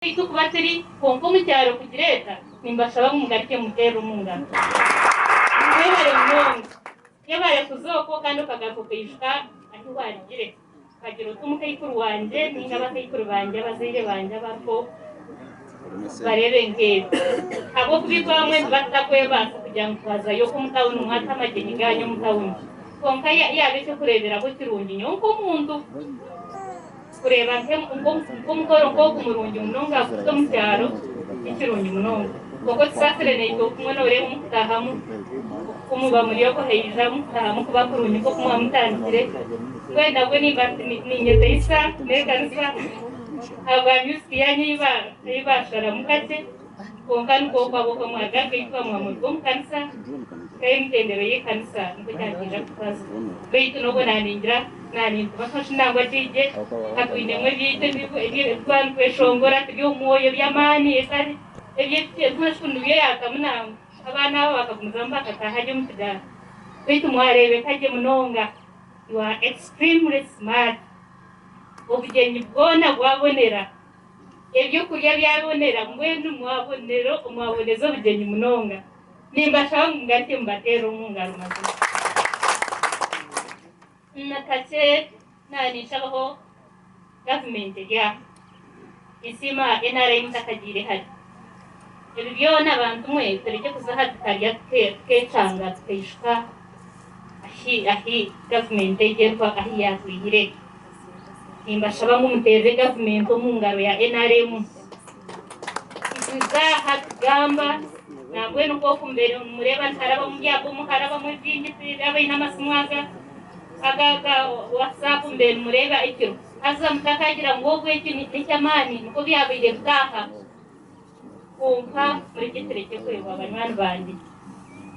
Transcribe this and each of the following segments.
Beitu kuba turi kwonka omu kyaro kugireeta, nimbashaba ngu mugarukye mumuteerere omu ngaro. Mwebare munonga. Yebare kuza okwo kandi okagaruka okaijuka ahi waarugire. Okagira oti omukaikuru wangye nainga abakaikuru bangye abazaire bangye abariho bareebe nk'ebi. Ahabw'okuba itwe abamwe nituba tutakwebaasa kugira ngu twazayo okwo omu tawuni mwata amagyenyi gaanyu omu tawuni. Kwonka yaaba eky'okureeberaho kirungi nyowe nk'omuntu. Kureeba nk'omukoro nk'ogu murungi munonga kuguta omu kyaro ni kirungi munonga. Kwonka otusaasire naitwe okumwe nooreeba omu kutaahamu oku muba muri okwo haija omu kutaahamu kuba kurungi nk'oku mwamutandikire. Mbwenu nabwo nimba ninyeteisa n'ekanisa ahabwa music yaanyu ei baasharamu kakye. Kwonka nikwo okwo ahabw'okuba mwagaruka ei kuba mwamuruga omu kanisa, nk'emitendero y'ekanisa nikwo kyakiija kutwaza. Beitu n'obwo naaningira naanintubaasa shi nangwa kigye, ka twinemu ebyaitu ebi twaba nitweshongora turi omu mwoyo by'amaani etari eby'enshoni nibyo yaatamu nangwa abaana abo bakagumizamu bakataaha gye omu kigaari. Beitu mwareebeka gye munonga, you are extremely smart, obugyenyi bwona bwabonera. Eby'okurya byabonera, mbwenu mwabonera mwaboneza obugyenyi munonga. Nimbashaba ngu mugarukye mubateerere omu ngaro mazima. Na kakye naaninshabaho gavumenti eri aha. Ninsiima NRM takagiire hare. Ebi byona bantu mwe turekye kuza aha tukarya tukeecanga tukaishuka ahi ahi gavumenti egi eriho ahi yaatwihire. Nimbashaba ngu muteerere gavumenti omu ngaro ya nrm. Tituza aha tugamba nambwenu nk'oku mubaire nimureeba niharabamu bya bomu harabamu ebingi abaine amasimu aga aga aga WhatsApp mubaire nimureeba ekiro haza mutakagira ngu obwo eki n'eky'amaani nikwo byabaire bitaaha. Kwonka murekye turekye kwebwa banywani bangye.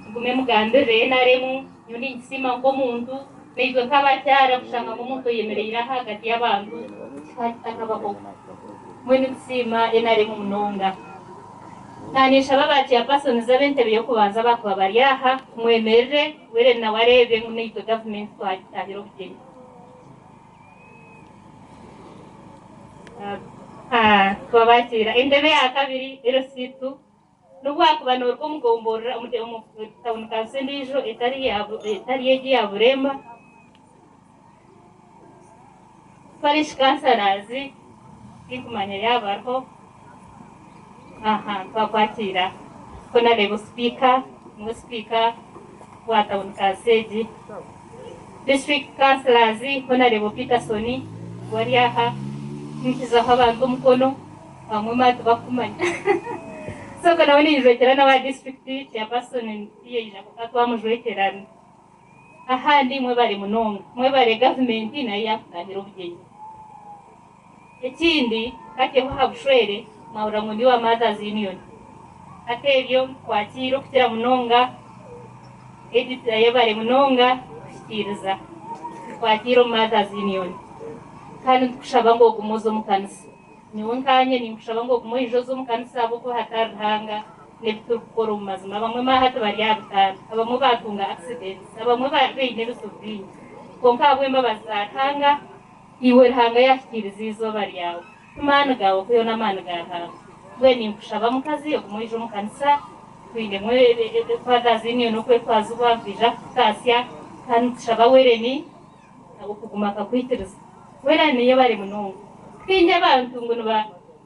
Mugume mugambirire nrm, nyowe ninkisiima nk'omuntu, naitwe nk'abakyara kushanga ngu omuntu oyemereire ahagati y'abantu kikaba kitakabahoga. Mbwenu nitusiima nrm munonga. Naninshaba ba chairpersons ab'entebe y'okubanza abakuba bari aha, mwemerere, Wellen nawe areebe ngu naitwe gavumenti twagitahira obugyenyi. Twabakiira entebe ya kabiri LC2 nobu wakuba noruga omu gomborora omu tawuni kanso endiijo etari etari egi eya Buremba. Parish councillors tinkumanya yaaba bariho aha twakwakiira Honarebo sipiika niwe sipiika wa tawuni kanso egi. District Councillors Honarebo Peterson wari aha nkizaho abantu omukono abamwe maba tibakukumanya so ogwo nawe ninjwekyera nawe aha district chairperson tiyaija kwonka twamujwekyera ahandi mwebare munonga mwebare gavumenti nayo yakutahira obugyenyi. Ekindi kateho aha bushwere mwahurira ngu ndi owa Mothers Union hati ebyo twakiire okukira munonga Edith ayebare munonga kuhikiiriza twakiire omu Mothers Union kandi nitukushaba ngu ogume oze omu kanisa. Nyowe nkanye ninkushaba ngu ogume oije oze omu kanisa ahabw'okuba hatari Ruhanga n'ebi turikukora omu mazima abamwe maaha hati bari aha bitanda, abamwe baatunga accidents, abamwe baine ebizibu bingi kwonka ahabw'embabazi za Ruhanga Iwe Ruhanga yaahikiiriza eizooba ryawe, ti maani gaawe okwihaho n'amaani ga Ruhanga. Mbwenu ninkushaba mukazi ogume oije omu kanisa, twinemu Fathers Union okwetwazibwa nitwija kukutaasya kandi nitushaba Wereni okuguma akakwikiriza. Werani yebare munonga. Tihaine abantu ngu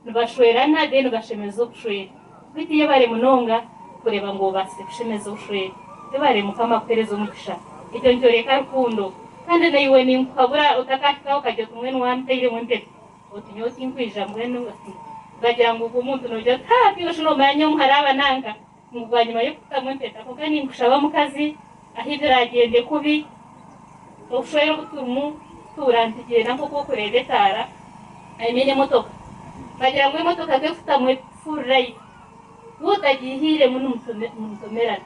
nibashwerana then bashemeza obushwere. Beitu yebare munonga kureeba ngu obaasize kushemeza obushwere. Yebare Mukama akuhereze omugisha. Ekyo nikyoreka rukundo. Kandi naiwe ninkuhabura otakahikaho okagira oti mbwenu wampiteiremu empeta oti nyowe tinkwija mbwenu bagira ngu ogwo omuntu nogira oti haa iwe shi nomanya nyowe omuhara aba nanka ngu bwanyima yokukutamu empeta kwonka ninkushaba mukazi ahi biragyende kubi obushwere obu turimu tuura nitugyenda nkoku orikureeba etaara I mean emotoka bagira ngu emotoka kekutamu full light waaba otagihiiremu nimutomerana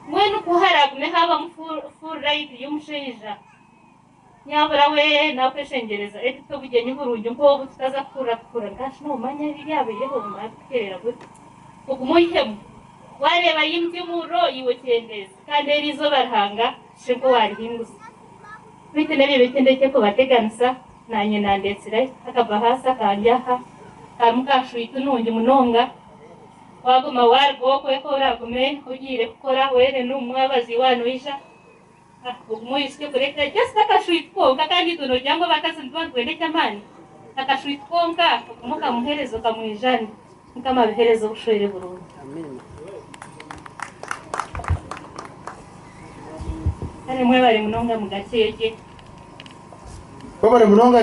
mbwenu ku haragume habamu full light y'omushaija Nyabura we nakweshengyereza Edith obugyenyi burungi nk'obu tutaza kuhurira kuhurira nkashi nomanya ebi ebyabaireho bimara kutuherera gute ogume oihemu wareeba yaimutsya omuriro iwe kyendeeza kandi eri eizooba Ruhanga shusha nk'owarihinguza beitu n'ebyo bikye ndekye kubateganisa nanye nandetsire akabahaasa kangye aha. Karimu ka shwitu nungi munonga. Waguma waruga okwo eka oragume ogiire kukora weene n'omumwabazi waaba noija ogume oijuke kureeta just akashwitu konka kandi itwe nogira ngu abakazi nituba nitwenda eky'amaani, akashwitu konka ogume okamuheereza okamwijana Mukama abiheereze obushwere burungi. Kare mwebare munonga mugakyegye. Webare munonga.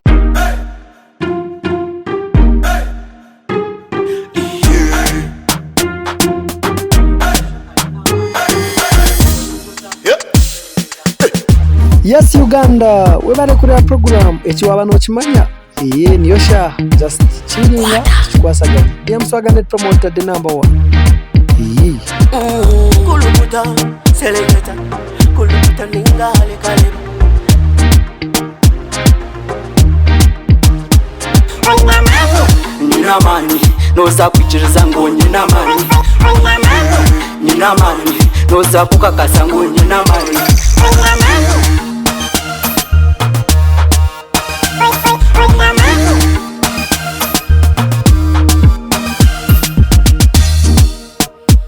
Yes Uganda webare kureba program eki waba nokimanya eye niyo shaaha just chillinga tukikwasaganya DM Swagger Net Promoter the number one iyii. Kulukuta, seleketa, kulukuta ninga halekaleba. Nyine amaani nooza kwikiriza ngu nyine amaani Nyine amaani nooza kukakasa ngu nyine amaani.